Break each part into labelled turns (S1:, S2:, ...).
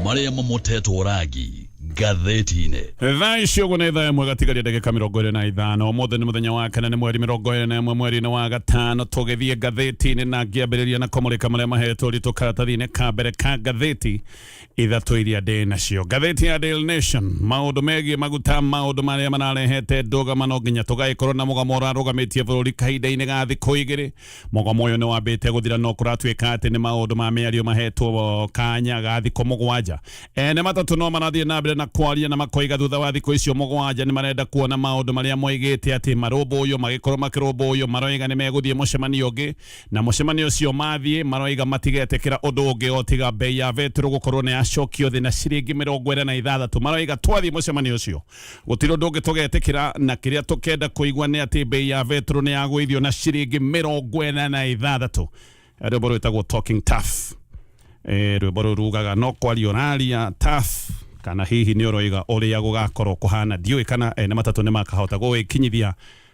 S1: Marĩa mamotetwo rangi ngathĩti-inĩ.
S2: Thaa ici ũguo nĩ thaa 1 gatigaria ndagĩka 25. Ũmũthĩ nĩ mũthenya wa kana, nĩ mweri 21 mweri-inĩ wa gatano. Tũgĩthiĩ ngathĩti-inĩ na ngĩambĩrĩria na kũmũrĩka marĩa mahetwo ũritũ karatathi-inĩ ka mbere ka ngathĩti ithatũ iria ndĩ nacio. Ngathĩti ya Daily Nation, maũndũ megiĩ maguta, maũndũ marĩa mararehete ndũgamano nginya tũgagĩkorwo na mũgomo ũrarũgamĩtie bũrũri kahinda-inĩ ga thikũ 2. Mũgomo ũyũ nĩ wambĩte gũthira no kũratuĩka atĩ nĩ maũndũ ma mĩario mahetwo kanya ga thikũ 7. Ene matatũ no marathiĩ na mbere na kwaria na makoiga thutha wa thikũ icio 7 nĩ marenda kuona maũndũ marĩa moigĩte atĩ marũmbũywo magĩkorwo makĩrũmbũywo. Maroiga nĩ megũthiĩ mũcemanio ũngĩ na mũcemanio ũcio mathiĩ maroiga matigetĩkĩra ũndũ ũngĩ o tiga bei ya betũrũ gũkorwo nĩ yacokio thĩ na ciringi 46. Maroiga twathiĩ mũcemanio ũcio gũtirĩ ũndũ ũngĩ tũgetĩkĩra na kĩrĩa tũkenda kũigua nĩ atĩ bei ya betũrũ nĩ yagũithio na ciringi 46. Rwĩmbo rwĩtagwo Talking Tough. Rwĩmbo rũu rugaga no kwaria ũraria tough kana hihi nĩ ũroiga ũrĩa gũgakorwo kũhana. Ndiũĩ kana ene matatũ nĩ makahota gũgĩkinyithia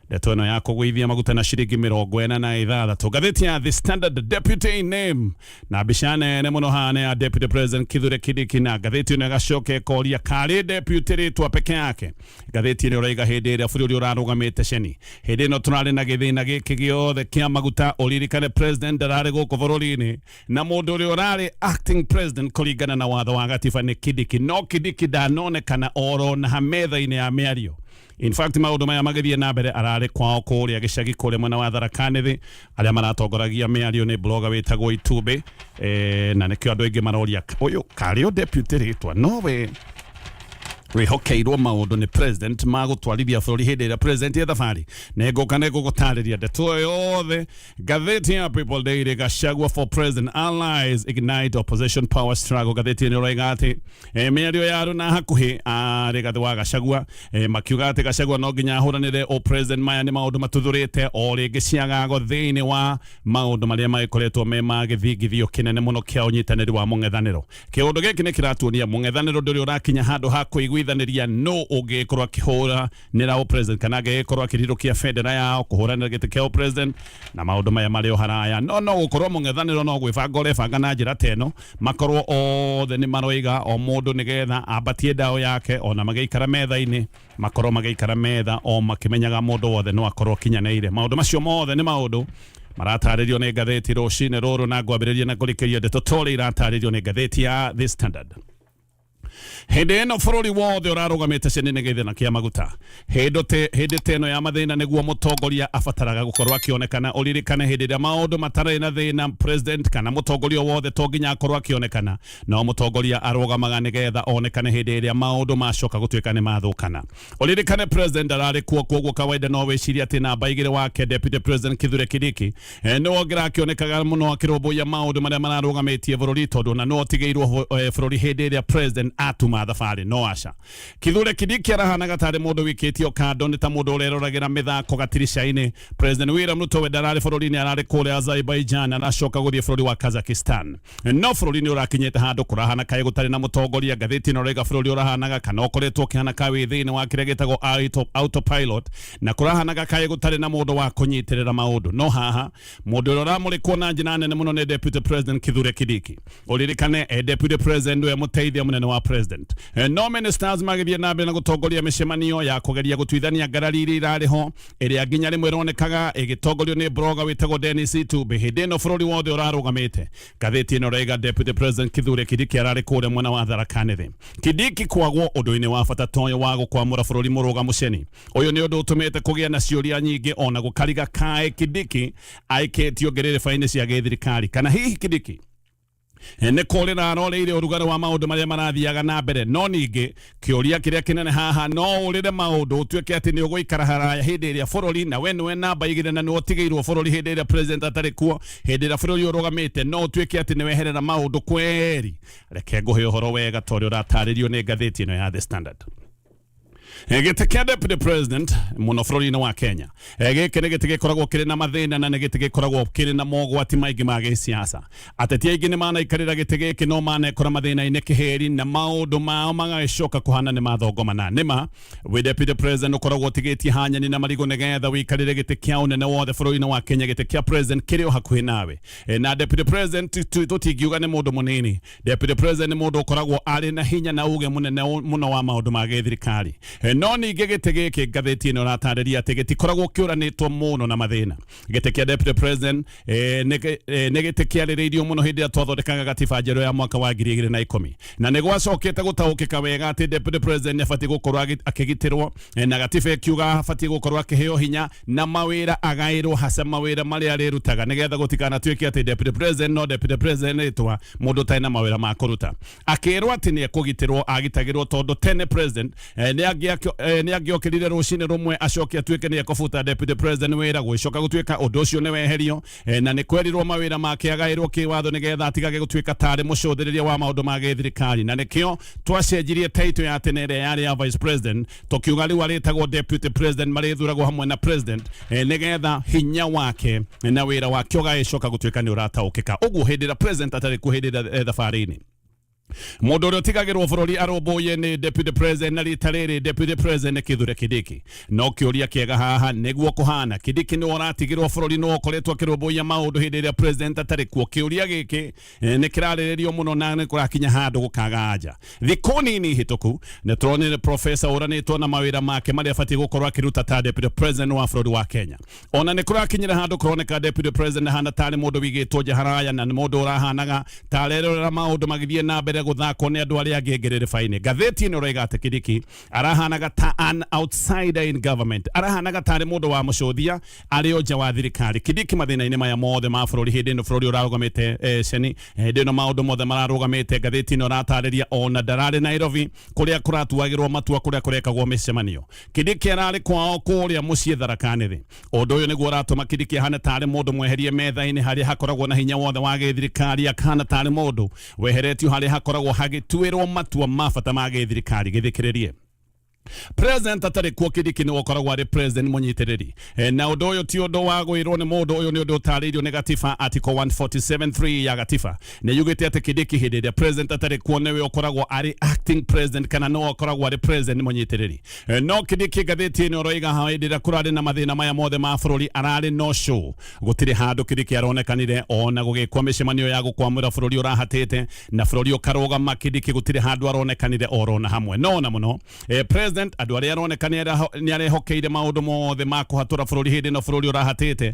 S2: ndeto ĩno ya kũgũithia maguta na ciringi 46. Ngathĩti ya The Standard, deputy name na mbica nene mũno haha ya Deputy President Kithure Kindiki, na ngathĩti ĩno ĩgacoka ĩkoria karĩ deputy rĩtwa peke yake. Ngathĩti ĩno ĩroiga hĩndĩ ĩrĩa bũrũri ũrarũgamĩte ceni, hĩndĩ ĩno tũrarĩ na gĩthĩna gĩkĩ gĩothe kĩa maguta, ũririkane president ndararĩ gũkũ bũrũri-inĩ na mũndũ ũrĩa ũrarĩ acting president kũringana na watho wa gatiba nĩ Kindiki, no Kindiki ndanonekana oro na metha-inĩ ya mĩario. In fact, maũndũ maya magĩthiĩ na mbere ararĩ kwao kũrĩa gĩcagi kũrĩa mwena wa Tharaka Nithi. Arĩa maratongoragia mĩario nĩ blogger wĩtagwo Itumbĩ, na nĩkĩo andũ aingĩ maroria ũyũ karĩ o deputy rĩtwa nowe wĩhokeirwo maũndũ nĩ president ma gũtwarithia bũrũri hĩndĩ ĩrĩa president e thabarĩ. Nĩ ngũka nĩ ngũgũtarĩria ndeto ĩyo yothe. Ngathĩti ya People Daily, Gachagua for President allies ignite opposition power struggle. Ngathĩti ĩno ĩroiga atĩ mĩario ya arũ na hakuhĩ a Rigathĩ wa Gachagua, makiuga atĩ Gachagua no nginya ahũranĩre o president. Maya nĩ maũndũ matuthũrĩte o rĩngĩ ciagago thĩinĩ wa maũndũ marĩa magĩkoretwo me ma gĩthingithio kĩnene mũno kĩa ũnyitanĩri wa mũng'ethanĩro. Kĩũndũ gĩkĩ nĩ kĩratuonia mũng'ethanĩro ndũrĩ ũrakinya handũ ha kũiguithanĩria no ũngĩkorwo akĩhũra nĩra o president kana angĩgĩkorwo akĩrirũkia bendera yao kũhũranĩra gĩtĩ kĩa o president, na maũndũ maya marĩ o haraya no gũkorwo mũng'ethanĩro no gwĩbanga ũrebanga na njĩra ta ĩno, makorwo othe nĩ maroiga o mũndũ nĩgetha ambatie ndaũ yake, ona magĩikara metha-inĩ makorwo magĩikara metha o makĩmenyaga mũndũ wothe no akorwo akinyanĩire. Maũndũ macio mothe nĩ maũndũ maratarĩrio nĩ ngathĩti rũcinĩ rũrũ, na ngwambĩrĩria na kũrikĩria ndeto torĩ iratarĩrio nĩ ngathĩti ya The Standard. Hĩndĩ ĩno bũrũri wothe ũrarũgamĩte cene nĩ gĩthĩna kĩa maguta, hĩndĩ ta ĩno ya mathĩna nĩguo mũtongoria abataraga gũkorwo akĩonekana. Ũririkane hĩndĩ ĩrĩa maũndũ matarĩ na thĩna, president kana mũtongoria wothe to nginya akorwo akĩonekana, no mũtongoria arũgamaga nĩgetha onekane hĩndĩ ĩrĩa maũndũ macoka gũtuĩka nĩ mathũkana. Ũririkane president ndararĩ kuo, koguo kawaida no wĩcirie atĩ namba 2 wake Deputy President Kithure Kindiki nĩwe ũngĩrakĩonekaga mũno akĩrũmbũiya maũndũ marĩa mararũgamĩtie bũrũri, tondũ na no otigĩirwo bũrũri hĩndĩ ĩrĩa president atuma thabarĩ. No aca, Kithure Kindiki arahanaga tarĩ mũndũ wikĩtio kando, nĩ ta mũndũ ũreroragĩra mĩthako gatirica-inĩ. President William Ruto we ndararĩ bũrũri-inĩ, ararĩ kũrĩa Azerbaijan, aracoka gũthiĩ bũrũri wa Kazakhstan. No bũrũri nĩ ũrakinyĩte handũ kũrahana kaĩ gũtarĩ na mũtongoria. Ngathĩti ĩno ĩroiga bũrũri ũrahanaga kana ũkoretwo ũkĩhana ka wĩ thĩinĩ wa kĩrĩa gĩtagwo autopilot, na kũrahanaga kaĩ gũtarĩ na mũndũ wa kũnyitĩrĩra maũndũ. No haha mũndũ ũrĩa ũramũrĩkwo na njĩra nene mũno nĩ Deputy President Kithure Kindiki. Ũririkane Deputy President nĩwe mũteithia mũnene wa president. No ministers magĩthiĩ na mbere na gũtongoria mĩcemanio ya kũgeria gũtuithania ngarari iria irarĩ ho, ĩrĩa nginya rĩmwe ĩronekaga ĩgĩtongorio nĩ blogger wĩtagwo Dennis Itumbi. Hĩndĩ ĩno bũrũri wothe ũrarũgamĩte, ngathĩti ĩno ĩroiga Deputy President Kithure Kindiki ararĩ kũrĩa mwena wa Tharaka Nithi. Kindiki kwagwo ũndũ-inĩ wa bata ta ũyũ wa gũkwamũra bũrũri mũrũgamu ceni, ũyũ nĩ ũndũ ũtũmĩte kũgĩa na ciũria nyingĩ ona gũkariga kaĩ Kindiki aikĩtio ngĩrĩrĩba-inĩ cia gĩthirikari, kana hihi Kindiki nĩ kũrĩra aroreire ũrugarĩ wa maũndũ marĩa marathiaga na mbere. No ningĩ kĩũria kĩrĩa kĩnene haha, no ũrĩre maũndũ ũtuĩke atĩ nĩ ũgũikara haraya hĩndĩ ĩrĩa bũrũri na we nĩwe namba 2 na nĩwe ũtigĩirwo bũrũri hĩndĩ ĩrĩa president atarĩ kuo, hĩndĩ ĩrĩa bũrũri ũrũgamĩte, no ũtuĩke atĩ nĩ weherera maũndũ kweri? Reke ngũhe ũhoro wega ta ũrĩa ũratarĩrio nĩ ngathĩti ĩno ya The Standard. Gĩtĩ kĩa deputy president mũno bũrũri-inĩ wa Kenya. Gĩkĩ nĩ gĩtĩ gĩkoragwo kĩrĩ na mathĩna na nĩ gĩtĩ gĩkoragwo kĩrĩ na mogwati maingĩ ma gĩsiasa. Ateti aingĩ nĩ manaikarĩra gĩtĩ gĩkĩ no manekora mathĩna-inĩ kĩhĩri na maũndũ mao magagĩcoka kũhana nĩ mathongomana. Nĩma wĩ deputy president ũkoragwo ũtigĩtie hanyani na marigũ nĩgetha wĩikarĩre gĩtĩ kĩa ũnene wothe bũrũri-inĩ wa Kenya. Gĩtĩ kĩa president kĩrĩ o hakuhĩ nawe. Na deputy president tũtingiuga nĩ mũndũ mũnini. Deputy President nĩ mũndũ ũkoragwo arĩ na hinya na uge mũnene mũno wa maũndũ ma gĩthirikari. No ningĩ gĩtĩ gĩkĩ ngathĩti ĩno ĩratarĩria atĩ gĩtikoragwo kĩũranĩtwo mũno na mathĩna. Gĩtĩ kĩa Deputy President nĩ gĩtĩ kĩarĩrĩirio mũno hĩndĩ ĩrĩa twathondekaga gatiba njerũ ya mwaka wa 2010, na nĩ gwacokete gũtaũkĩka wega atĩ Deputy President nĩ abatiĩ gũkorwo akĩgitĩrwo, na gatiba ĩkiuga abatiĩ gũkorwo akĩheo hinya na mawĩra agaĩrwo haca mawĩra marĩa arĩrutaga, nĩgetha gũtikanatuĩke atĩ Deputy President no Deputy President rĩtwa mũndũ ũtarĩ na mawĩra ma kũruta. Akĩrwo atĩ nĩ ekũgitĩrwo, agitagĩrwo tondũ tene president nĩ angĩokĩrire rũcinĩ rũmwe acoke atuĩke nĩ ekũbuta deputy president wĩra. Gũgĩcoka gũtuĩka ũndũ ũcio nĩ weherio, na nĩ kwerirwo mawĩra make agaĩrwo kĩwatho nĩgetha atigage gũtuĩka tarĩ mũcũthĩrĩria wa maũndũ ma gĩthirikari. Na nĩkĩo twacenjirie title ya tene ĩrĩa yarĩ ya vice president, tũkiuga rĩu arĩtagwo deputy president, marĩthuragwo hamwe na president, nĩgetha hinya wake na wĩra wake ũgagĩcoka gũtuĩka nĩ ũrataũkĩka. Ũguo hĩndĩ ĩrĩa president atarĩ kuo, hĩndĩ ĩrĩa thabarĩ-inĩ, mũndũ ũrĩa ũtigagĩrwo bũrũri arũmbũiye nĩ deputy president, na rita rĩrĩ deputy president nĩ Kithure Kindiki. No kĩũria kĩega haha, nĩguo kũhana Kindiki nĩwe ũratigĩrwo bũrũri, nĩwe ũkoretwo akĩrũmbũiya maũndũ hĩndĩ ĩrĩa president atarĩ kuo? Kĩũria gĩkĩ nĩ kĩrarĩrĩrio mũno na nĩ kũrakinya handũ gũkaga anja. Thikũ nini hĩtũku nĩ tũronire professor ũranĩtwo na mawĩra make marĩa abatiĩ gũkorwo akĩruta ta deputy president wa bũrũri wa Kenya. Ona nĩ kũrakinyĩra handũ kũroneka deputy president ahana tarĩ mũndũ wigĩtwo nja haraya, na nĩ mũndũ ũrahanaga tarerorera maũndũ magĩthiĩ na mbere gũthakwo nĩ andũ arĩa angĩ ngerereba-inĩ. Ngathĩti ĩno ĩroiga atĩ Kindiki arahanaga ta an outsider in government, arahanaga tarĩ mũndũ wa mũcũthia arĩ o nja wa thirikari. Kindiki mathĩna-inĩ maya mothe ma bũrũri, hĩndĩ ĩno bũrũri ũrarũgamĩte, ceni hĩndĩ ĩno maũndũ mothe mararũgamĩte, ngathĩti ĩno ĩratarĩria ona ndararĩ Nairobi kũrĩa kũratuagĩrwo matua, kũrĩa kũrekagwo mĩcemanio. Kindiki ararĩ kwao kũrĩa mũciĩ Tharaka Nithi. Ũndũ ũyũ nĩguo ũratũma Kindiki ahane tarĩ mũndũ mweherie metha-inĩ harĩa hakoragwo na hinya wothe wa gĩthirikari, akahana tarĩ mũndũ weheretio harĩa hakoragwo hagĩtuĩrwo matua ma bata ma gĩthirikari. Gĩthikĩrĩrie, president atarĩ kuo, Kindiki nĩwe ũkoragwo arĩ president mũnyitĩrĩri. Na ũndũ ũyũ ti ũndũ wa gwĩrwo nĩ mũndũ, ũyũ nĩ ũndũ ũtarĩirio nĩ gatiba. Article 147.3 ya gatiba nĩ yugĩte atĩ Kindiki hĩndĩ ĩrĩa president atarĩ kuo nĩwe ũkoragwo arĩ acting president, kana nĩwe ũkoragwo arĩ president mũnyitĩrĩri. No Kindiki, ngathĩti ĩno ĩroiga, hĩndĩ ĩrĩa kũrarĩ na mathĩna maya mothe ma bũrũri ararĩ no show. Gũtirĩ handũ Kindiki aronekanire ona gũgĩkwo mĩcemanio ya gũkwamũra bũrũri ũrahatĩte na bũrũri ũkarũgama. Kindiki gũtirĩ handũ aronekanire orona hamwe. No ona mũno president, andũ arĩa aroneka nĩ arehokeire maũndũ mothe ma kũhatũra bũrũri hĩndĩ ĩno bũrũri ũrahatĩte,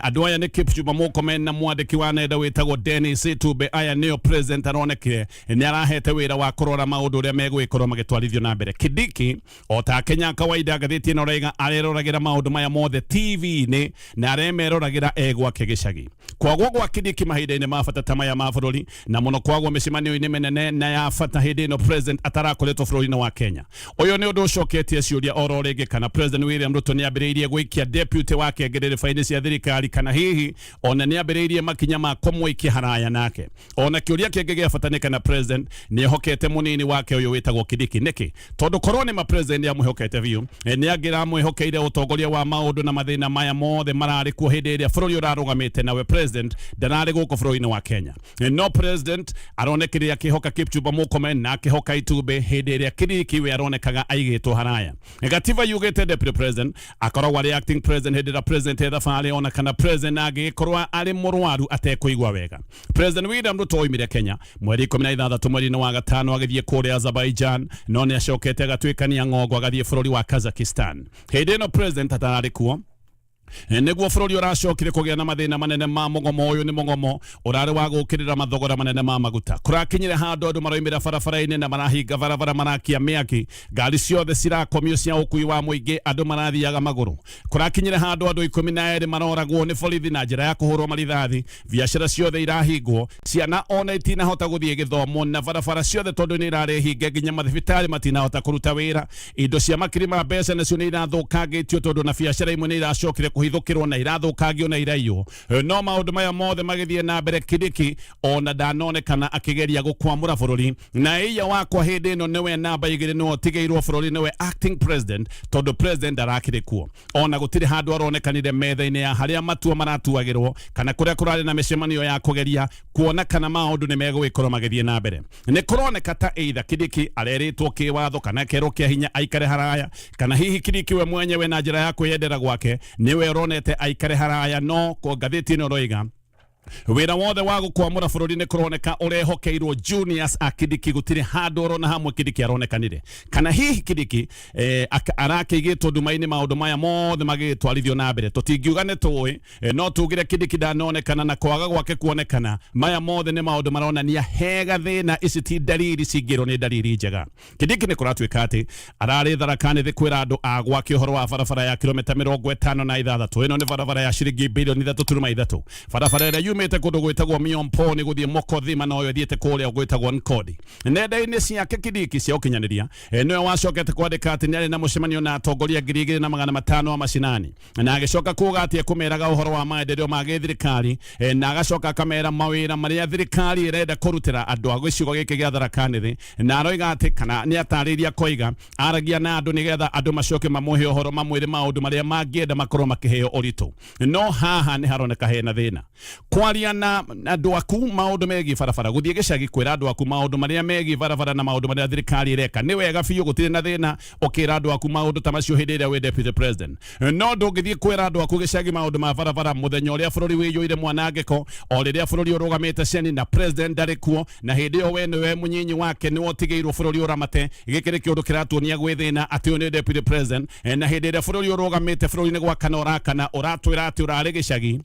S2: andũ aya nĩ Kipchumba Murkomen na mwandĩki wa nenda wĩtagwo Dennis Itumbi. Aya nĩo president aronekire nĩ arahete wĩra wa kũrora maũndũ ũrĩa megũgĩkorwo magĩtwarithio na mbere. Kindiki, o ta Kenya kawaida, ngathĩti ĩno ĩroiga areroragĩra maũndũ maya mothe TV-inĩ na aremeroragĩra e gwake gĩcagi. Kwagwo gwa Kindiki mahinda-inĩ ma bata ta maya ma bũrũri, na mũno kwagwo mĩcemanio-inĩ mĩnene na ya bata hĩndĩ ĩno president atarakoretwo bũrũri-inĩ wa Kenya, ũyũ nĩ ũndũ ũcoketie ciũria oro rĩngĩ kana President William Ruto nĩ ambĩrĩirie gũikia deputy wake ngerereba-inĩ cia thirikari, kana hihi ona nĩ ambĩrĩirie makinya ma kũmũikia haraya nake. Ona kĩũria kĩngĩ gĩa bata nĩ kana president nĩ ehokete mũnini wake ũyũ wĩtagwo Kindiki. Nĩkĩ? Tondũ korwo nĩ ma president nĩ amwĩhokete biũ, nĩ angĩramwĩhokeire ũtongoria wa maũndũ na mathĩna maya mothe mararĩ kuo hĩndĩ ĩrĩa bũrũri ũrarũgamĩte nawe president ndararĩ gũkũ bũrũri-inĩ wa Kenya. No president aronekire akĩhoka Kipchumba Murkomen na akĩhoka Itumbi hĩndĩ ĩrĩa Kindiki we aronekaga aigĩtwo haraya. Gatiba yugĩte deputy president akoragwo arĩ acting president hĩndĩ ĩrĩa president e thabarĩ, ona kana president angĩgĩkorwo arĩ mũrwaru atekũigua wega. President William Ruto oimire Kenya mweri 16 mweri-inĩ wa gatano agĩthiĩ kũrĩa Azerbaijan, no nĩ acokete agatuĩkania ng'ongo agathiĩ bũrũri wa Kazakhstan. Hĩndĩ ĩno president atararĩ kuo nĩguo bũrũri ũracokire kũgĩa na mathĩna manene ma mũgomo. Ũyũ nĩ mũgomo ũrarĩ wa gũkĩrĩra mathogora manene ma maguta. Kũrakinyire handũ andũ maroimĩra barabara-inĩ na marahinga barabara, marakia mĩaki, ngari ciothe cirakomio cia ũkui wa mũingĩ, andũ marathiaga magũrũ. Kũrakinyire handũ andũ 12 maroragwo nĩ borithi na njĩra ya kũhũrwo marithathi, biacara ciothe irahingwo, ciana ona itinahota gũthiĩ gĩthomo, na barabara ciothe tondũ nĩ irarĩ hinge, nginya mathibitarĩ matinahota kũruta wĩra. Indo cia makiri ma mbeca nacio nĩ irathũkangĩtio tondũ na biacara imwe nĩ iracokire. kũhithũkĩrwo na irathũkangio na iraiywo. No maũndũ maya mothe magĩthiĩ na mbere, Kindiki ona ndanonekana akĩgeria gũkwamũra bũrũri, na ĩya wakwa hĩndĩ ĩno nĩwe namba 2, nĩwe ũtigĩirwo bũrũri, nĩwe acting president, tondũ president ndarakĩrĩ kuo. Ona gũtirĩ handũ aronekanire metha-inĩ ya harĩa matua maratuagĩrwo kana kũrĩa kũrarĩ na mĩcemanio ya kũgeria kuona kana maũndũ nĩ megũgĩkorwo magĩthiĩ na mbere. Nĩ kũroneka ta either Kindiki arerĩtwo kĩwatho kana akerwo kĩa hinya aikare haraya, kana hihi Kindiki we mwenyewe na njĩra ya kwĩyendera gwake nĩwe ũronete aikare haraya. No ko ngathĩti ĩno ĩroiga wĩra wothe wa gũkwamũra bũrũri nĩ kũroneka ũrehokeirwo Junius a Kindiki. Gũtirĩ handũ orona hamwe Kindiki aronekanire, kana hihi Kindiki arakĩigĩtwo nduma-inĩ maũndũ maya mothe magĩtwarithio na mbere. Tũtingiuga nĩ tũĩ, no tugire Kindiki ndanonekana, na kwaga gwake kuonekana maya mothe nĩ maũndũ maronania hega thĩna. Ici ti ndariri cingĩrwo nĩ ndariri njega. Kindiki nĩ kũratuĩka atĩ ararĩ Tharaka Nithi kwĩra andũ a gwake ũhoro wa barabara ya kilomita 56. Ĩno nĩ barabara ya ciringi bilioni 3.3, barabara ĩrĩa yumĩte kũndũ gwĩtagwo Miomponi gũthiĩ Mokothima, noyo ĩthiĩte kũrĩa gwĩtagwo Nkodi. Nenda-inĩ ciake Kindiki cia ũkinyanĩria, nĩwe wacokete kwandĩka atĩ nĩ arĩ na mũcemanio na atongoria 2500 a macinani, na agĩcoka kuga atĩ ekũmeraga ũhoro wa maendeleo ma gĩthirikari, na agacoka akamera mawĩra marĩa thirikari ĩrenda kũrutĩra andũ a gĩcigo gĩkĩ gĩa Tharaka Nithi. Na aroiga atĩ kana nĩ atarĩirie akoiga aragia na andũ nĩgetha andũ macoke mamũhe ũhoro, mamwĩre maũndũ marĩa mangĩenda makorwo makĩheo ũritũ. No haha nĩ haroneka hena thĩna kwaria na andũ aku maũndũ megiĩ barabara, gũthiĩ gĩcagi kwĩra andũ aku maũndũ marĩa megiĩ barabara na maũndũ marĩa thirikari ĩreka nĩ wega biũ. Gũtirĩ na thĩna ũkĩra andũ aku maũndũ ta macio hĩndĩ ĩrĩa wĩ deputy president, no ndũngĩthiĩ kwĩra andũ aku gĩcagi maũndũ ma barabara mũthenya ũrĩa bũrũri wĩiyũire mwanangĩko, o rĩrĩa bũrũri ũrũgamĩte ceni na president ndarĩ kuo, na hĩndĩ ĩyo we nĩwe mũnyinyi wake, nĩwe ũtigĩirwo bũrũri ũramate. Gĩkĩ nĩ kĩũndũ kĩratuonia gwĩ thĩna atĩ ũyũ nĩ deputy president, na hĩndĩ ĩrĩa bũrũri ũrũgamĩte, bũrũri nĩ gwakana ũrakana, ũratwĩra atĩ ũrarĩ gĩcagi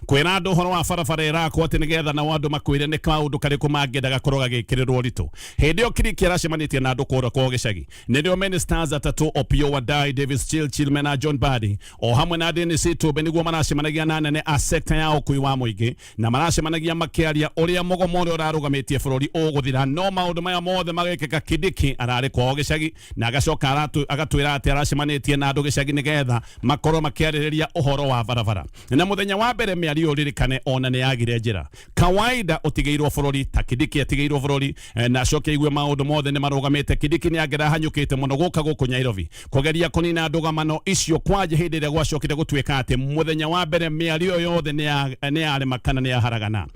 S2: kwĩra andũ ũhoro wa barabara ĩrakwo atĩ nĩgetha nao andũ makwĩre nĩ kaũndũ karĩkũ mangĩenda gakorwo gagĩkĩrĩrwo ũritũ. Hĩndĩ ĩyo Kindiki aracemanĩtie na andũ kũrĩa kwao gĩcagi, nĩrĩo ministers atatũ, Opiyo Wandayi, Davis Chirchir na John Mbadi, o hamwe na Dennis Itumbi, nĩguo maracemanagia na anene a sekta ya ũkui wa mũingĩ, na maracemanagia makĩaria ũrĩa mũgomo ũrĩa ũrarũgamĩtie bũrũri ũgũthira. No maũndũ maya mothe magĩkĩka, Kindiki ararĩ kwao gĩcagi, na agacoka agatwĩra atĩ aracemanĩtie na andũ gĩcagi nĩgetha makorwo makĩarĩrĩria ũhoro wa barabara. Na mũthenya wa mbere mĩario ũririkane ona nĩ yagire njĩra. Kawaida ũtigĩirwo bũrũri ta Kindiki atigĩirwo bũrũri, na acoke aigue maũndũ mothe nĩ marũgamĩte, Kindiki nĩ angĩrahanyũkĩte mũno gũka gũkũ Nairobi kũgeria kũnina ndũgamano icio, kwanja hĩndĩ ĩrĩa gwacokire gũtuĩka atĩ mũthenya wa mbere mĩario yothe nĩ yarema kana nĩ yaharagana.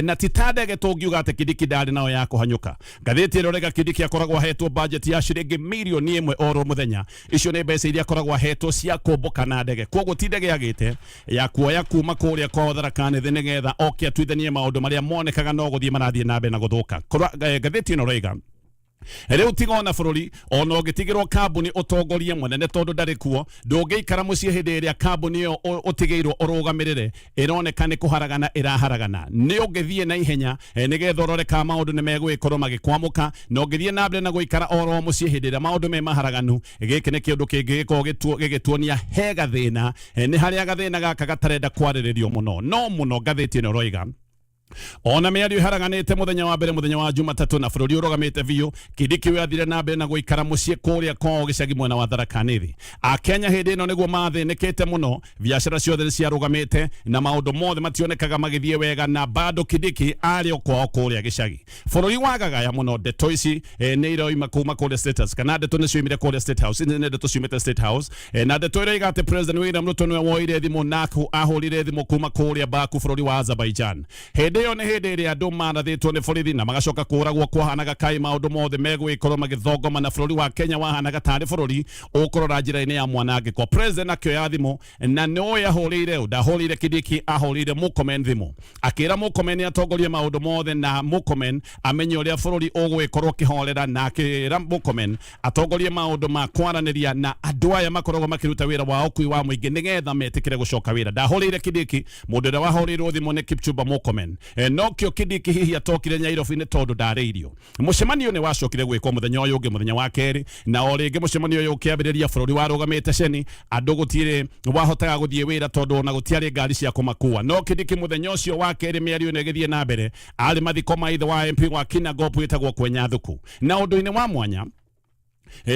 S2: Na ti ta ndege tũngiuga atĩ Kindiki ndarĩ nayo ya kũhanyũka. Ngathĩti ĩrorega Kindiki akoragwo ahetwo budget ya ciringi mirioni 1 oro mũthenya. Icio nĩ mbeca iria akoragwo ahetwo cia kũmbũka na ndege, koguo ti ndege agĩte ya kuoya kuma kũrĩa kwao Tharaka Nithi nĩgetha oke atuithanie maũndũ marĩa monekaga no gũthiĩ marathiĩ na mbere na gũthũka. Ngathĩti ĩno ĩroiga rĩu tiga ona bũrũri, ona ũngĩtigĩrwo kambuni ũtongorie, mũnene tondũ ndarĩ kuo, ndũngĩikara mũciĩ hĩndĩ ĩrĩa kambuni ĩyo ũtigĩirwo ũrũgamĩrĩre ĩroneka nĩ kũharagana ĩraharagana. Nĩ ũngĩthiĩ na ihenya, nĩgetha ũrore kana maũndũ nĩ megũgĩkorwo magĩkwamũka, na ũngĩthiĩ na mbere na gũikara oro mũciĩ hĩndĩ ĩrĩa maũndũ me maharaganu, gĩkĩ nĩ kĩũndũ kĩngĩgĩkorwo gĩgĩtuonia he gathĩna. Nĩ harĩa gathĩna gaka gatarenda kwarĩrĩrio mũno. No mũno ngathĩti ĩno ĩroiga ona mĩario ĩharaganĩte mũthenya wa mbere, mũthenya wa Jumatatũ, na bũrũri ũrũgamĩte biũ, Kindiki we athire na mbere na gũikara mũciĩ kũrĩa kwao gĩcagi mwena wa Tharaka Nithi. Akenya hĩndĩ ĩno nĩguo mathĩnĩkĩte mũno, biacara ciothe nĩ ciarũgamĩte na maũndũ mothe mationekaga magĩthiĩ wega, na bado Kindiki arĩ o kwao kũrĩa gĩcagi. Bũrũri wagagaya mũno. Ndeto ici nĩ iroima kuma kũrĩa State House, kana ndeto nĩ cioimire kũrĩa State House, nĩ ndeto ciumĩte State House, na ndeto ĩroiga atĩ President William Ruto nĩwe woire thimũ na ahũrire thimũ kuma kũrĩa Baku bũrũri wa Azerbaijan. Hĩndĩ ĩyo nĩ hĩndĩ ĩrĩa andũ marathĩtwo nĩ borithi na magacoka kũragwo, kwahanaga kaĩ maũndũ mothe megũgĩkorwo magĩthongoma, na bũrũri wa Kenya wahanaga tarĩ bũrũri ũkũrora njĩra-inĩ ya mwanangĩko. President akĩoya thimũ, na nĩũĩ ahũrĩire ũ? Ndahũrĩire Kindiki, ahũrĩire Murkomen thimũ, akĩra Murkomen atongorie maũndũ mothe na Murkomen amenye ũrĩa bũrũri ũgũgĩkorwo ũkĩhorera, na akĩra Murkomen atongorie maũndũ ma kwaranĩria na andũ aya makoragwo makĩruta wĩra wa ũkui wa mũingĩ nĩgetha metĩkĩre gũcoka wĩra. Ndahũrĩire Kindiki, mũndũ ũrĩa wahũrĩirwo thimũ nĩ Kipchumba Murkomen. Nokĩo Kindiki hihi atokire Nyairobi nĩ tondũ ndarĩirio. Mũcemanio nĩ wacokire gwĩkwo mũthenya ũyũ ũngĩ, mũthenya wa kerĩ, na o rĩngĩ mũcemanio ũyũ ũkĩambĩrĩria bũrũri warũgamĩte ceni, andũ gũtirĩ wahotaga gũthiĩ wĩra tondũ ona gũtiarĩ ngari cia kũmakua. No Kindiki mũthenya ũcio wa kerĩ mĩario ĩno ĩgĩthiĩ na mbere arĩ mathiko ma ithe wa MP wa Kinangop wĩtagwo Kwenya Thuku. Na ũndũ-inĩ wa mwanya,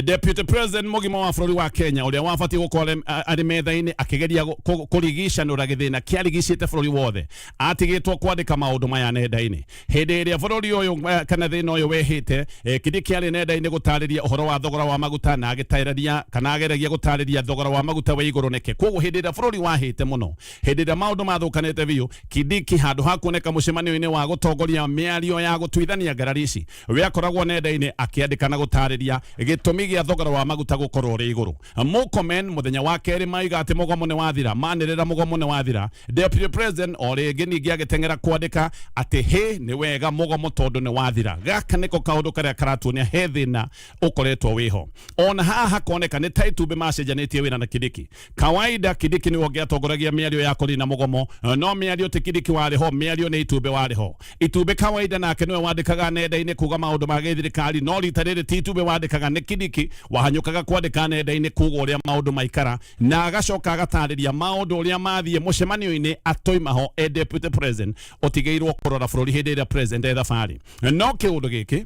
S2: Deputy President mũgima wa bũrũri wa Kenya ũrĩa wabatiĩ gũkorwo arĩ metha-inĩ akĩgeria kũrigicanũra gĩthĩna kĩarigicĩte bũrũri wothe atigĩtwo kwandĩka maũndũ maya nenda-inĩ hĩndĩ ĩrĩa bũrũri ũyũ kana thĩna ũyũ wehĩte. Kindiki arĩ nenda-inĩ gũtarĩria ũhoro wa thogora wa maguta na agĩtarĩria kana ageragia gũtarĩria thogora wa maguta wĩ igũrũ nĩkĩ. Koguo hĩndĩ ĩrĩa bũrũri wahĩte mũno, hĩndĩ ĩrĩa maũndũ mathũkanĩte biũ, Kindiki handũ ha kuoneka mũcemanio-inĩ wa gũtongoria mĩario ya gũtuithania ngarari ici, we akoragwo nenda-inĩ akĩandĩka na gũtarĩria gĩtũmi gĩa thogora wa maguta gũkorwo ũrĩ igũrũ. Murkomen mũthenya wa kerĩ maiga atĩ mũgomo nĩ wathira, manĩrĩra mũgomo nĩ wathira, Deputy President o rĩngĩ ningĩ agĩteng'era kwandĩka atĩ hĩ nĩ wega mũgomo tondũ nĩ wathira. Gaka nĩko kaũndũ karĩa karatuonia he thĩna ũkoretwo wĩho. Ona haha hakoneka nĩ ta itumbĩ macenjanĩtie wĩra na Kindiki. Kawaida Kindiki nĩwe ũngĩatongoragia mĩario ya kũnina mũgomo, no mĩario ti Kindiki warĩ ho, mĩario nĩ itumbĩ warĩ ho. Itumbĩ kawaida nake nĩwe wandĩkaga nenda-inĩ kuga maũndũ ma gĩthirikari, no rita rĩrĩ ti itumbĩ wandĩkaga, nĩ Kindiki wahanyũkaga kwandĩka nenda-inĩ kuga ũrĩa maũndũ maikara, na agacoka agatarĩria maũndũ ũrĩa mathiĩ mũcemanio-inĩ atoima ho e deputy president ũtigĩirwo kũrora bũrũri hĩndĩ ĩrĩa president e thabarĩ. No kĩũndũ gĩkĩ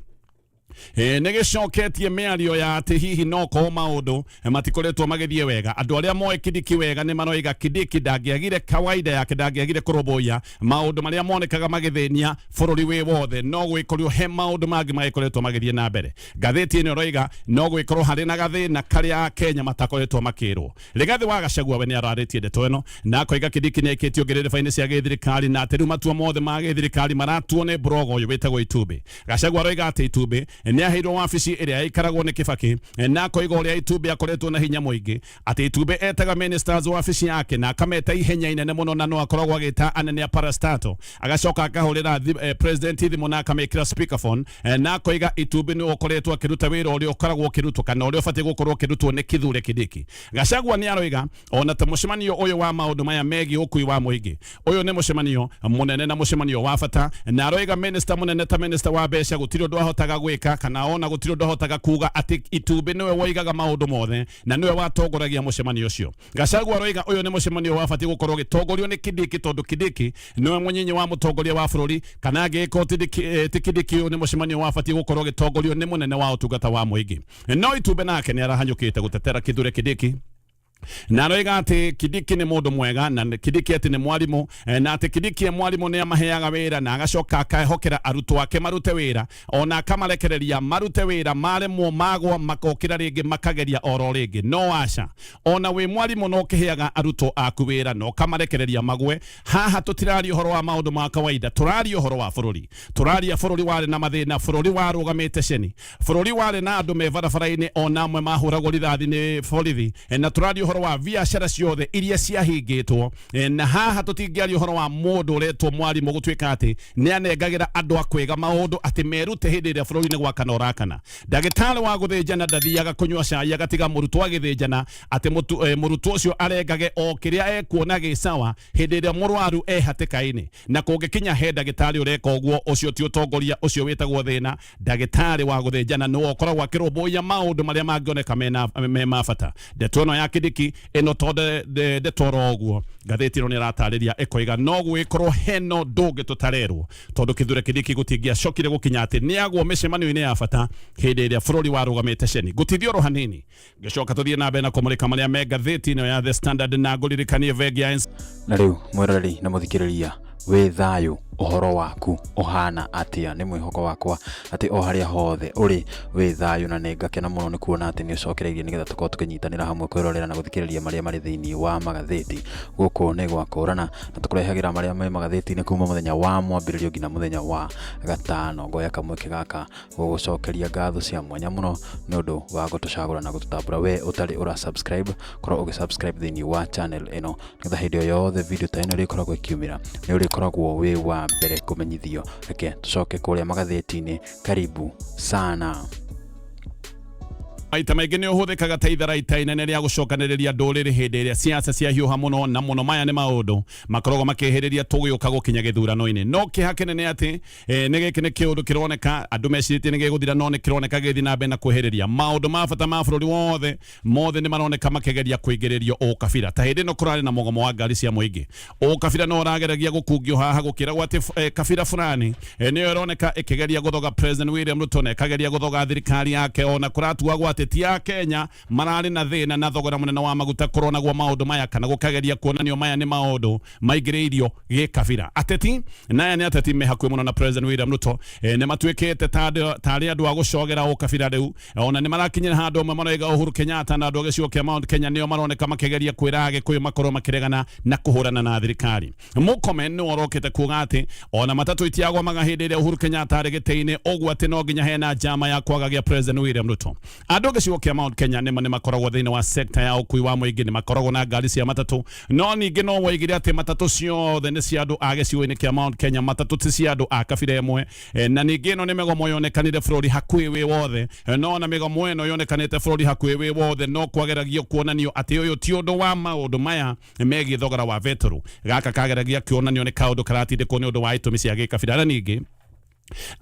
S2: nĩ gĩcoketie mĩario ya atĩ hihi no korwo maũndũ matikoretwo magĩthiĩ wega. Andũ arĩa moĩ Kindiki wega nĩ maroiga Kindiki ndangĩagire kawaida yake, ndangĩagire kũrũmbũiya maũndũ marĩa monekaga magĩthĩnia bũrũri wĩ wothe, no gwĩkorio he maũndũ mangĩ magĩkoretwo magĩthiĩ na mbere. Ngathĩti ĩno ĩroiga no gwĩkorwo harĩ na gathĩna karĩa Akenya matakoretwo makĩrwo. Rigathĩ wa Gachagua we nĩ ararĩtie ndeto ĩno na akoiga Kindiki nĩ aikĩtio ngĩrĩrĩba-inĩ cia gĩthirikari na atĩ rĩu matua mothe ma gĩthirikari maratuo nĩ mburogo ũyũ wĩtagwo Itumbĩ. Gachagua aroiga atĩ Itumbĩ nĩ aheirwo wabici ĩrĩa yaikaragwo nĩ Kibaki na akoiga ũrĩa Itumbĩ akoretwo na hinya mũingĩ, atĩ Itumbĩ etaga ministers wabici yake na akameta ihenya inene mũno na no akoragwo agĩta anene a parastato, agacoka akahũrĩra president thimũ na akamĩkĩra speakerphone, na akoiga Itumbĩ nĩwe ũkoretwo akĩruta wĩra ũrĩa ũkoragwo ũkĩrutwo kana ũrĩa ũbatiĩ gũkorwo ũkĩrutwo nĩ Kithure Kindiki. Gachagua nĩ aroiga ona ta mũcemanio ũyũ wa maũndũ maya megiĩ ũkui wa mũingĩ, ũyũ nĩ mũcemanio mũnene na mũcemanio wa bata, na aroiga minister mũnene ta minister wa mbeca gũtirĩ ũndũ ahotaga gwĩka kana ona gũtirĩ ũndũ ahotaga kuga atĩ Itumbĩ nĩwe woigaga maũndũ mothe na nĩwe watongoragia mũcemanio ũcio. Gachagua aroiga ũyũ nĩ mũcemanio wabatiĩ gũkorwo ũgĩtongorio nĩ Kindiki tondũ Kindiki nĩwe mũnyinyi wa mũtongoria wa bũrũri, kana angĩgĩkorwo ti Kindiki ũyũ nĩ mũcemanio wabatiĩ gũkorwo ũgĩtongorio nĩ mũnene wa ũtungata wa mũingĩ. No Itumbĩ nake nĩ arahanyũkĩte gũtetera Kithure Kindiki na aroiga atĩ Kindiki nĩ mũndũ mwega na Kindiki atĩ nĩ mwarimũ, na atĩ Kindiki e mwarimũ nĩ amaheaga wĩra na agacoka akehokera arutwo ake marute wĩra, ona akamarekereria marute wĩra, maremwo magwa makokĩra rĩngĩ makageria oro rĩngĩ. No aca, ona wĩ mwarimũ no ũkĩheaga arutwo aku wĩra na ũkamarekereria magwe. Haha tũtiraria ũhoro wa maũndũ ma kawaida, tũraria ũhoro wa bũrũri, tũraria bũrũri warĩ na mathĩna, bũrũri warũgamĩte ceni, bũrũri warĩ na andũ me barabara-inĩ ona amwe mahũragwo rithathi nĩ borithi, na tũraria ũhoro wa biacara ciothe iria ciahingĩtwo. Na haha tũtingĩaria ũhoro wa mũndũ ũretwo mwarimũ gũtuĩka atĩ nĩ anengagĩra andũ a kwĩga maũndũ atĩ merute hĩndĩ ĩrĩa bũrũri nĩ gwakana ũrakana. Ndagĩtarĩ wa gũthĩnjana ndathiaga kũnyua cai agatiga mũrutwo agĩthĩnjana atĩ mũrutwo ũcio arengage o kĩrĩa ekuona gĩ sawa hĩndĩ ĩrĩa mũrwaru e hatĩka-inĩ. Na kũngĩkinya he ndagĩtarĩ ũreka ũguo, ũcio ti ũtongoria, ũcio wĩtagwo thĩna. Ndagĩtarĩ wa gũthĩnjana nĩwe ũkoragwo akĩrũmbũiya maũndũ marĩa mangĩoneka me ma bata. Ndeto ĩno ya Kindiki ĩno to ndeto oro ũguo, ngathĩti ĩno nĩ ĩratarĩria ĩkoiga no gwĩkorwo hena ũndũ ũngĩ tũtarerwo, tondũ Kithure Kindiki gũtingĩacokire gũkinya atĩ nĩagwo mĩcemanio-inĩ ya bata hĩndĩ ĩrĩa bũrũri warũgamĩte ceni. Ngũtithia oro hanini ngĩcoka tũthiĩ na mbere na kũmũrĩka marĩa me ngathĩti ĩno ya The Standard na ngũririkanie bengi ya
S3: Na rĩu mwĩroreri na mũthikĩrĩria wĩ thayũ, ũhoro waku ũhana atĩa? Nĩ mwĩhoko wakwa atĩ o harĩa hothe ũrĩ wĩ thayũ, na nĩ ngakena mũno nĩ kuona atĩ nĩ ũcokereirie nĩgetha tũkorwo tũkĩnyitanĩra hamwe kwĩrorera na gũthikĩrĩria marĩa marĩ thĩinĩ wa magathĩti. Gũkũ nĩ gwa kũrana na tũkũrehagĩra marĩa me magathĩti-inĩ kuma mũthenya wa mwambĩrĩrio nginya mũthenya wa gatano. Ngoya kamweke gaka gũgũcokeria ngatho cia mwanya mũno nĩ ũndũ wa gũtũcagũra na gũtũtambũra. We ũtarĩ ũra subscribe, korwo ũgĩ subscribe thĩinĩ wa channel ĩno nĩgetha hĩndĩ o yothe video ta ĩno ĩrĩkoragwo ĩkiumĩra nĩ ũrĩkoragwo wĩ wa mbere kũmenyithio. Reke tũcoke kũrĩa magathĩti-inĩ. Karibu sana.
S2: Maita maingĩ nĩ ũhũthĩkaga ta itharaita inene rĩa gũcokanĩrĩria ndũrĩrĩ hĩndĩ ĩrĩa siasa ciahiũha mũno, na mũno maya nĩ maũndũ makoragwo makĩhĩrĩria tũgĩũka gũkinya gĩthurano-inĩ. No kĩeha kĩnene atĩ nĩ gĩkĩ nĩ kĩũndũ kĩroneka andũ mecirĩtie nĩ gĩgũthira, no nĩ kĩroneka gĩgĩthiĩ na mbere na kwĩhĩrĩria maũndũ ma bata ma bũrũri wothe mothe nĩ maroneka makĩgeria kũingĩrĩrio ũkabira. Ta hĩndĩ ĩno kũrarĩ na mũgomo wa ngari cia mũingĩ, ũkabira no ũrageragia gũkungio haha gũkĩragwo atĩ kabira fulani nĩyo ĩroneka ĩkĩgeria gũthoga President William Ruto na ĩkageria gũthoga thirikari yake, ona kũratuagwo atĩ ateti a Kenya mararĩ na thĩna na thogora mũnene wa maguta kũronagwo maũndũ maya kana gũkageria kuonanio maya nĩ maũndũ maingĩrĩirio gĩkabira. Ateti na aya nĩ ateti me hakuhĩ mũno na President William Ruto, nĩ matuĩkĩte tarĩ andũ a gũcogera ũkabira rĩu, ona nĩ marakinyĩra handũ amwe maroiga Uhuru Kenyatta na andũ a gĩcigo kĩa Mount Kenya nĩo maroneka makĩgeria kwĩra Agĩkũyũ makorwo makĩregana na kũhũrana na thirikari. Murkomen nĩwe ũrokĩte kuga atĩ ona matatũ itiagwamaga hĩndĩ ĩrĩa Uhuru Kenyatta arĩ gĩtĩ-inĩ, ũguo atĩ no nginya hena njama ya kwagagia President William Ruto. Andũ gĩcigo kĩa Mount Kenya nĩma nĩ makoragwo thĩinĩ wa sekta ya ũkui wa mũingĩ, nĩ makoragwo na ngari cia matatũ, no ningĩ no woigire atĩ matatũ ciothe nĩ cia andũ a gĩcigo-inĩ kĩa Mount Kenya, matatũ ti cia andũ a kabira ĩmwe. Na ningĩ ĩno nĩ mĩgomo yonekanire bũrũri hakuhĩ wĩ wothe, no ona mĩgomo ĩno yonekanĩte bũrũri hakuhĩ wĩ wothe no kwageragio kuonanio atĩ ũyũ ti ũndũ wa maũndũ maya megiĩ thogora wa betũrũ. Gaka kageragia kuonanio nĩ kaũndũ karatindĩkwo nĩ ũndũ wa itũmi cia gĩkabira. Na ningĩ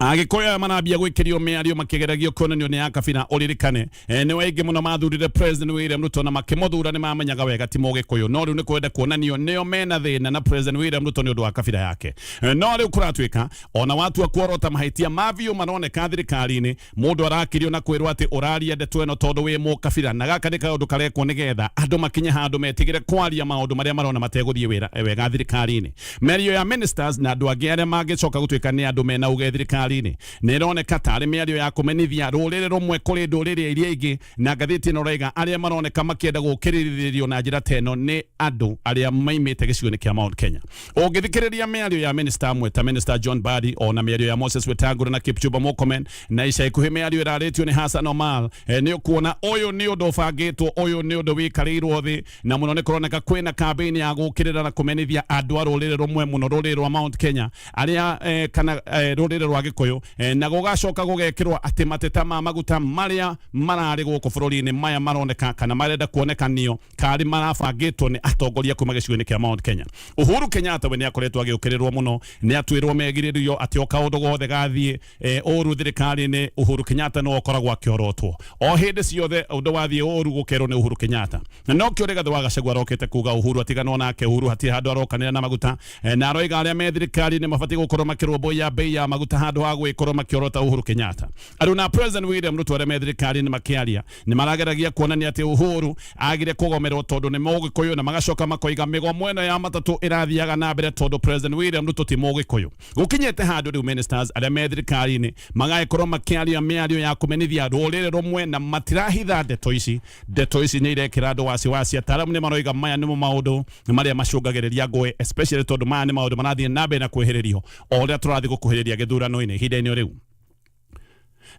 S2: Agĩkũyũ aya marambia gwĩkĩrio mĩario makĩgeragio kuonanio nĩ a kabira. Ũririkane, nĩ aingĩ mũno mathurire President William Ruto na makĩmũthura nĩ mamenyaga wega ti mũgĩkũyũ, no rĩu nĩ kwenda kuonanio nĩo mena thĩna na President William Ruto nĩ ũndũ wa kabira yake. No rĩu kũratuĩka ona watua kuorota mahĩtia ma biũ maroneka thirikari-inĩ, mũndũ arakirio na kwĩrwo atĩ ũraria ndeto ĩno tondũ wĩ mũkabira, na gaka nĩ kaũndũ karekwo nĩgetha andũ makinye handũ metigĩre kwaria maũndũ marĩa marona mategũthiĩ wega thirikari-inĩ. Mĩario ya ministers na andũ angĩ arĩa mangĩcoka gũtuĩka nĩ andũ mena uge thirikari-inĩ nĩ ĩroneka tarĩ mĩario ya kũmenithia rũrĩrĩ rũmwe kũrĩ ndũrĩrĩ iria ingĩ, na ngathĩti ĩno ĩroiga arĩa maroneka makĩenda gũkĩrĩrĩrio na njĩra ta ĩno nĩ andũ arĩa maimĩte gĩcigo-inĩ kĩa Mount Kenya. Ũngĩthikĩrĩria mĩario ya minister amwe ta Minister John Mbadi, ona mĩario ya Moses Wetangula na Kipchumba Murkomen, na ica ikuhĩ mĩario ĩrarĩtio nĩ Hassan Omar, nĩ ũkuona ũyũ nĩ ũndũ ũbangĩtwo, ũyũ nĩ ũndũ wĩikarĩirwo thĩ, na mũno nĩ kũroneka kwĩna campaign ya gũkĩrĩra na kũmenithia andũ a rũrĩrĩ rũmwe mũno, rũrĩrĩ rwa Mount Kenya arĩa kana rũrĩrĩ rwa Gĩkũyũ, na gũgacoka gũgekĩrwo atĩ mateta ma maguta marĩa mararĩ gũkũ bũrũri-inĩ maya maroneka kana marenda kuonekanio karĩ marabangĩtwo nĩ atongoria kuma gĩcigo-inĩ kĩa Mount Kenya. Uhuru Kenyatta we nĩ akoretwo agĩũkĩrĩrwo mũno, nĩ atuĩrwo megirĩrio atĩ o kaũndũ gothe gathiĩ ũru thirikari-inĩ Uhuru Kenyatta nĩwe ũkoragwo akĩorotwo o hĩndĩ ciothe, ũndũ wathiĩ ũru gũkerwo nĩ Uhuru Kenyatta. Na no kĩo Rigathĩ wa Gachagua arokĩte kuga Uhuru atiganwo nake, Uhuru hatirĩ handũ arokanĩra na maguta, na aroiga arĩa me thirikari-inĩ mabatiĩ gũkorwo makĩrũmbũiya bei ya maguta handũ ha gwĩkorwo makĩorota Uhuru Kenyatta. Arĩ na President William Ruto arĩa me thirikari-inĩ makĩaria nĩ marageragia kuonania atĩ Uhuru agire kũgomerwo tondũ nĩ mũgĩkũyũ, na magacoka makoiga mĩgomo ĩno ya matatũ ĩrathiaga na mbere tondũ President William Ruto ti mũgĩkũyũ. Gũkinyĩte handũ rĩu ministers arĩa me thirikari-inĩ magagĩkorwo makĩaria mĩario ya kũmenithia rũrĩrĩ rũmwe, na matirahitha ndeto ici. Ndeto ici nĩ irekĩra andũ wasiwasi. Ataaramu nĩ maroiga maya nĩmo maũndũ marĩa macũngagĩrĩria ngũĩ, especially tondũ maya nĩ maũndũ marathiĩ na mbere na kwĩhĩrĩrio o ũrĩa tũrathiĩ gũkuhĩrĩria gĩthurano-inĩ ihinda-inĩ rĩu.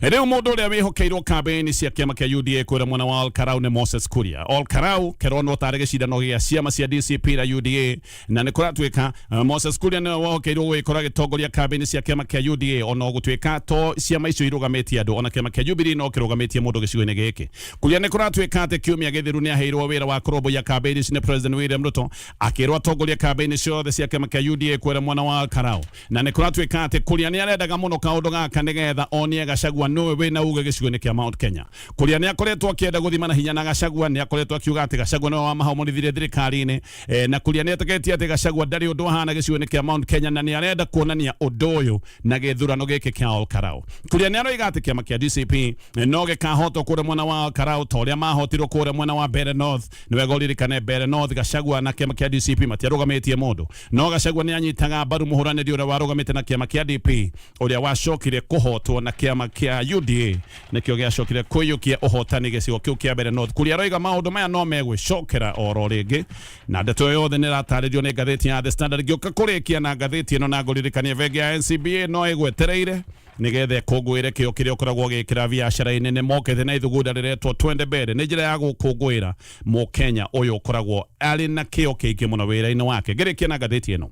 S2: Rĩu mũndũ ũrĩa wĩhokeirwo kambĩini cia kĩama kĩa UDA kwĩra mwena wa Olkarau nĩ Moses Kuria. Olkarau kĩronwo tarĩ gĩcindano gĩa ciama cia DCP na UDA, na nĩ kũratuĩka Moses Kuria nĩwe wohokeirwo gũgĩkorwo agĩtongoria kambĩini cia kĩama kĩa UDA, ona gũtuĩka to ciama icio irũgamĩtie andũ, ona kĩama kĩa Jubilee no kĩrũgamĩtie mũndũ gĩcigo-inĩ gĩkĩ. Kuria nĩ kũratuĩka atĩ kiumia gĩthiru nĩ aheirwo wĩra wa kũrũmbũiya kambĩini ici nĩ President William Ruto, akĩrwo atongorie kambĩini ciothe cia kĩama kĩa UDA kwĩra mwena wa Olkarau. Na nĩ kũratuĩka atĩ Kuria nĩ arendaga mũno kaũndũ gaka nĩgetha onie Gachagua nĩwe wĩna uge gĩcigo-inĩ kĩa Mount Kenya. Kuria nĩ akoretwo akĩenda gũthima na hinya na Gachagua, nĩ akoretwo akiuga atĩ Gachagua nĩwe wamahomorithirie thirikari-inĩ, na Kuria nĩ etĩkĩtie atĩ Gachagua ndarĩ ũndũ ahana gĩcigo-inĩ kĩa Mount Kenya, na nĩ arenda kuonania ũndũ ũyũ na gĩthurano gĩkĩ kĩa Olkarau. Kuria nĩ aroiga atĩ kĩama kĩa DCP no gĩkahotwo kũrĩa mwena wa Olkarau ta ũrĩa mahotirwo kũrĩa mwena wa Mbeere North. Nĩ wega ũririkane Mbeere North Gachagua na kĩama kĩa DCP matiarũgamĩtie mũndũ, no Gachagua nĩ anyitaga mbaru mũhũranĩri ũrĩa warũgamĩte na kĩama kĩa DP ũrĩa wacokire kũhotwo na kĩama kĩa UDA, nĩkĩo gĩacokire kũiyũkia ũhotani gĩcigo kĩu kĩa Mbeere North. Kuria aroiga maũndũ maya no megwĩcokera oro rĩngĩ, na ndeto ĩyo yothe nĩ ĩratarĩrio nĩ ngathĩti ya The Standard. Ngĩũka kũrĩkia na ngathĩti ĩno na ngũririkanie bengi ya NCBA no ĩgwetereire nĩgetha ĩkũngũĩre kĩo kĩrĩa ũkoragwo ũgĩkĩra biacara-inĩ. Nĩ mokĩte na ithugunda rĩretwo Twende Mbere, nĩ njĩra ya gũkũngũĩra mũkenya ũyũ ũkoragwo arĩ na kĩo kĩingĩ mũno wĩra-inĩ wake. Ngĩrĩkia na ngathĩti ĩno,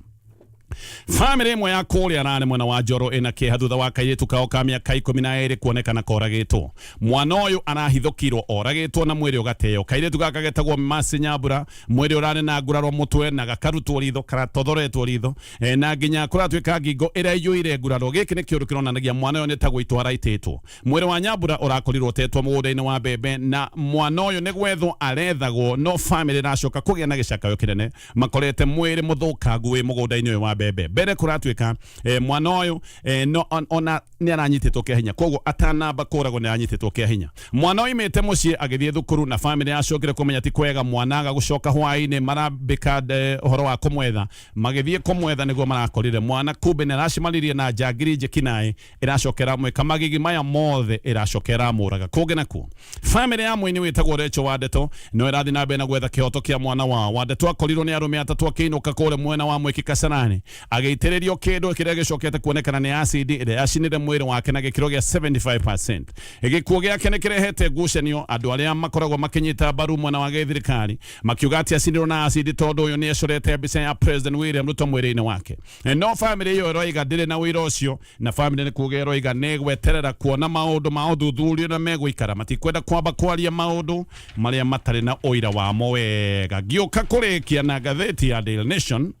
S2: bamĩrĩ ĩmwe ya kũrĩa Rarĩ mwena wa Njoro ĩna kĩeha thutha wa kairĩtu kao ka mĩaka 12 kuonekana koragĩtwo. Mwana ũyũ arahithũkirwo oragĩtwo na mwĩrĩ ũgateo. Kairĩtu gaka getagwo Mercy Nyambura, mwĩrĩ ũrarĩ na nguraro mũtwe na gakarutwo ritho, karatothoretwo ritho, na nginya kũratuĩka ngingo ĩrĩa ĩiyũire nguraro. Gĩkĩ nĩ kĩũndũ kĩronanagia mwana ũyũ nĩ ta gũitwo araitĩtwo. Mwĩrĩ wa Nyambura ũrakorirwo ũtetwo mũgũnda-inĩ wa mbembe, na mwana ũyũ nĩ gwethwo arethagwo, no bamĩrĩ ĩracoka kũgĩa na gĩcakayo kĩnene makorete mwĩrĩ mũthũkangu wĩ mũgũnda-inĩ ũyũ wa mbembe. Mbembe. Mbere kũratuĩka mwana ũyũ no ona nĩ aranyitĩtwo kĩa hinya, koguo atanamba kũragwo nĩ aranyitĩtwo kĩa hinya. Mwana oimĩte mũciĩ agĩthiĩ thukuru na famĩlĩ yacokire kũmenya ti kwega mwana aga gũcoka hwaĩ-inĩ, marambĩka ũhoro wa kũmwetha. Magĩthiĩ kũmwetha nĩguo marakorire mwana kumbe nĩ aracemanirie na njangiri njĩkinaĩ ĩracokera mwĩka magigi maya mothe, ĩracokera mũraga. Kũngĩ nakuo famĩlĩ ya mũini wĩtagwo Rachel Wandeto no ĩrathiĩ na mbere na gwetha kĩhoto kĩa mwana wao. Wandeto akorirwo nĩ arũme atatũ akĩinũka kũrĩa mwena wa Mwĩki Kasarani, agĩitĩrĩrio kĩndũ kĩrĩa gĩcokete kuonekana nĩ acid ĩrĩa yacinire mwĩrĩ wake na gĩkĩro gĩa 75%. Gĩkuũ gĩake nĩ kĩrehete ngucanio, andũ arĩa makoragwo makĩnyita mbaru mwena wa gĩthirikari makiuga atĩ acinirwo na acid tondũ ũyũ nĩ ecorete mbica ya President William Ruto mwĩrĩ-inĩ wake. No famĩlĩ ĩyo ĩroiga ndĩrĩ na ũira ũcio, na famĩlĩ nĩ kuga ĩroiga nĩ gweterera kuona maũndũ ma ũthuthuria na megũikara, matikwenda kwamba kwaria maũndũ marĩa matarĩ na ũira wamo wega. Ngĩũka kũrĩkia na ngathĩti ya Daily Nation,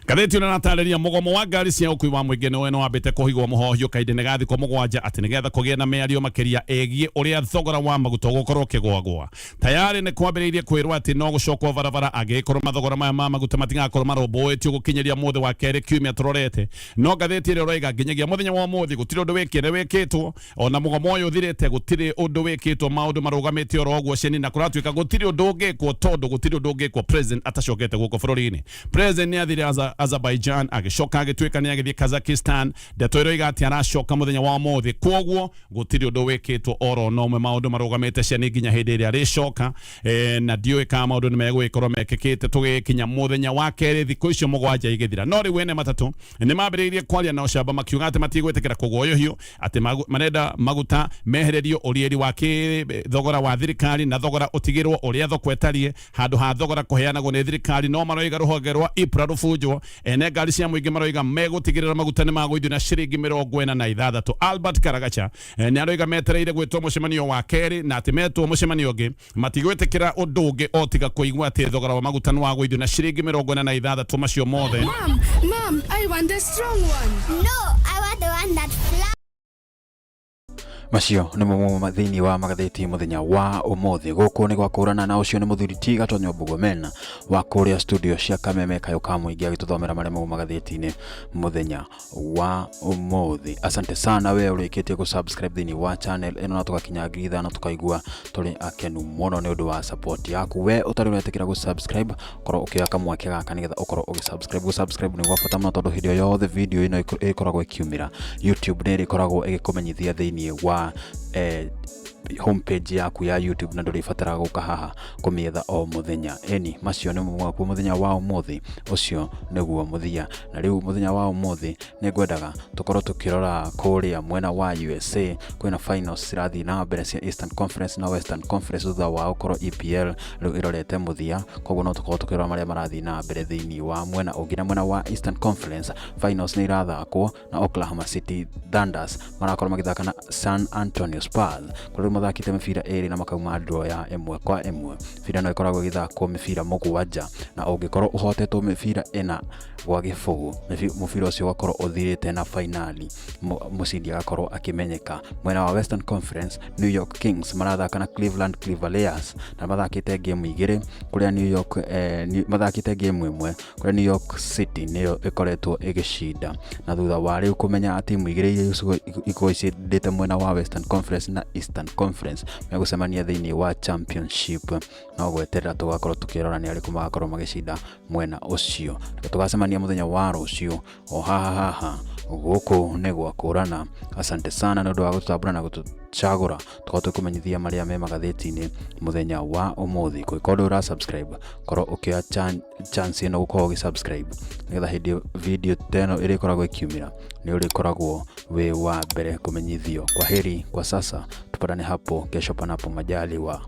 S2: ngathĩti ĩno ĩratarĩria mũgomo wa ngari cia ũkui wa mũingĩ nĩ wambĩte kũhigwo mũhohio kahinda-inĩ ga thikũ 7, atĩ nĩgetha kũgĩe na mĩario makĩria ĩgiĩ ũrĩa thogora wa maguta ũgũkorwo ũkĩgwagwa. Tayarĩ nĩ kwambĩrĩirie kwĩrwo atĩ no gũcokwo barabara angĩgĩkorwo mathogora maya ma maguta matigakorwo marũmbũĩtio gũkinyĩria mũthĩ wa kerĩ kiumia tũrorete. No ngathĩti ĩrĩa ĩroiga nginyagia mũthenya wa ũmũthĩ gũtirĩ ũndũ wĩkĩre wĩkĩtwo, ona mũgomo ũyũ ũthirĩte gũtirĩ ũndũ wĩkĩtwo, maũndũ marũgamĩte oro ũguo ceni, na kũratuĩka gũtirĩ ũndũ ũngĩkwo tondũ gũtirĩ ũndũ ũngĩkwo president atacokete gũkũ bũrũri-inĩ. President nĩ athire Azerbaijan, agĩcoka agĩtuĩka nĩ agĩthiĩ Kazakhstan. Ndeto ĩroiga atĩ aracoka mũthenya wa ũmũthĩ, kwoguo gũtirĩ ũndũ wĩkĩtwo oro no ũmwe, maũndũ marũgamĩte ceni nginya hĩndĩ ĩrĩa arĩcoka. Na ndiũĩ kana maũndũ nĩ megũgĩkorwo mekĩkĩte tũgĩkinya mũthenya wa kerĩ thikũ icio 7 igĩthira. No rĩu ene matatũ nĩ mambĩrĩirie kwaria na ũcamba makiuga atĩ matigwĩtĩkĩra kũguoyohio, atĩ marenda maguta mehererio ũrieri wa thogora wa thirikari na thogora ũtigĩrwo ũrĩa thoko ĩtariĩ handũ ha thogora kũheanagwo nĩ thirikari. No maroiga rũhonge rwa IPRA rũbunjwo. Ene ngari cia mũingĩ maroiga megũtigĩrĩra maguta nĩ magũithio na ciringi 46. Albert Karagacha nĩ aroiga metereire gwĩtwo mũcemanio wa kerĩ, na atĩ metwo mũcemanio ũngĩ matigwĩtĩkĩra ũndũ ũngĩ o tiga kũigua atĩ thogora wa maguta nĩ wagũithio na ciringi 46 macio mothe.
S4: Mom, Mom, I want the strong one.
S5: No, I want the one that flies.
S3: Macio nĩ mamwe thĩinĩ wa magathĩti mũthenya wa ũmũthĩ. Gũkũ nĩ gwakũrana na ũcio nĩ mũthuri ti Gatonyo Mbugomena wa kũrĩa studio cia Kameme Kayũ ka Mũingĩ agĩtũthomera marĩa mau magathĩti-inĩ mũthenya wa ũmũthĩ. Asante sana we ũrĩkĩtie gũ subscribe thĩinĩ wa channel ĩno, na tũgakinya 5,000 tũkaigua tũrĩ akenu mũno nĩ ũndũ wa support yaku. We ũtarĩ ũretĩkĩra gũ subscribe, korwo ũkĩoya kamweke gaka nĩgetha ũkorwo ũgĩ subscribe. Gũ subscribe nĩ gwa bata mũno tondũ hĩndĩ o yothe video ĩno ĩkoragwo ĩkiumĩra, YouTube nĩ ĩrĩkoragwo ĩgĩkũmenyithia thĩinĩ wa homepage yaku ya YouTube, na ndũrĩbataraga gũka haha kũmĩetha o mũthenya. Eni macio nĩ mwakuo mũthenya wa ũmũthĩ, ũcio nĩguo mũthia. Na rĩu mũthenya wa ũmũthĩ nĩ ngwendaga tũkorwo tũkĩrora kũrĩa mwena wa USA. Kwĩna finals cirathiĩ na mbere cia Eastern Conference na Western Conference thutha wa gũkorwo EPL rĩu ĩrorete mũthia, koguo no tũkorwo tũkĩrora marĩa marathiĩ na mbere thĩinĩ wa mwena ũngĩ. Na mwena wa Eastern Conference finals nĩ irathakwo na Oklahoma City Thunders marakorwo magĩthaka na San Antonio Spurs, kũrĩa rĩu mathakĩte mĩbira 2 na makauma draw ya 1-1. Mĩbira ĩno ĩkoragwo ĩgĩthakwo mĩbira 7, na ũngĩkorwo ũhotetwo mĩbira 4-0, mũbira ũcio ũgakorwo ũthirĩte na finali mũcindi agakorwo akĩmenyeka. Mwena wa Western Conference, New York Kings marathaka na Cleveland Cavaliers na mathakĩte game 2, kũrĩa New York mathakĩte game 1, kũrĩa New York City nĩyo ĩkoretwo ĩgĩcinda. Na thutha wa rĩu kũmenya timu 2 iria ikorwo icindĩte mwena wa Western Conference na Eastern Conference megũcemania thĩinĩ wa championship, no gweterera tũgakorwo tũkĩrora nĩ arĩkũ magakorwo magĩcinda mwena ũcio. Reke tũgacemania mũthenya wa rũciũ o haha haha gũkũ nĩ gwakũrana. Asante sana nĩ ũndũ wa gũtũtambũra na gũtũcagũra tũkorwo tũkũmenyithia marĩa me magathĩti-inĩ mũthenya wa ũmũthĩ. Kũngĩkorwo ndũrĩ ũra subscribe, korwo ũkĩoya chance ĩno gũkorwo ũgĩ subscribe nĩgetha hĩndĩ video ta ĩno ĩrĩkoragwo ĩkiumĩra nĩ ũrĩkoragwo wĩ wa mbere kũmenyithio. Kwaheri kwa sasa, tupatane hapo kesho panapo majaliwa.